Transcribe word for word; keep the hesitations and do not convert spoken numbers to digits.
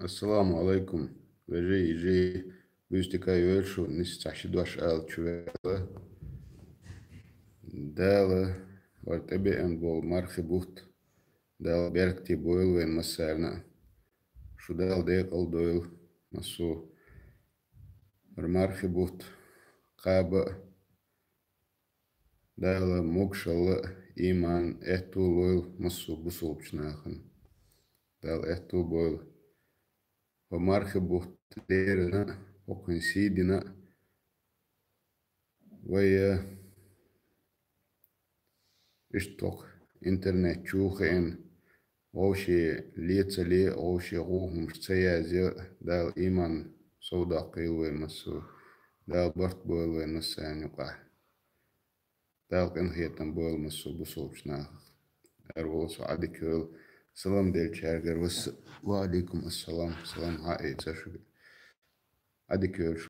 Ассаламу алайкум, вежарий, йижарий, буьйса дика йойла шун, нийса цхьа ши дош ала чу ваьлла. Дала вай тӀабеана бола мархий бутт, Дала беркате бойла вайна массарна а. Шу Дала декъала дойла массо а. ХӀара мархий бутт кхаба а, Дала могашалла а, иман, аьттув лойла массо а бусалба нахана. Дала аьттув бойла. ХӀара мархий бутт лерина а, хӀокхунна сий дина а, вай, э, иштта хӀокху интернет чу хиъна, вовшийн ле ца ле, вовшийн гӀуллакхаш ца язъе, Дала иман совдаккхийла вай массо а, Дала барт бойла вай массарна юкъахь. Дала къинхетам бойла массо а бусалба нахах. Ара волу со Ӏадика йойла. Салам делчаьргара васа. Ва алейкум ассалам. Салам хьаийца шуьга. Ӏадика йойла шу.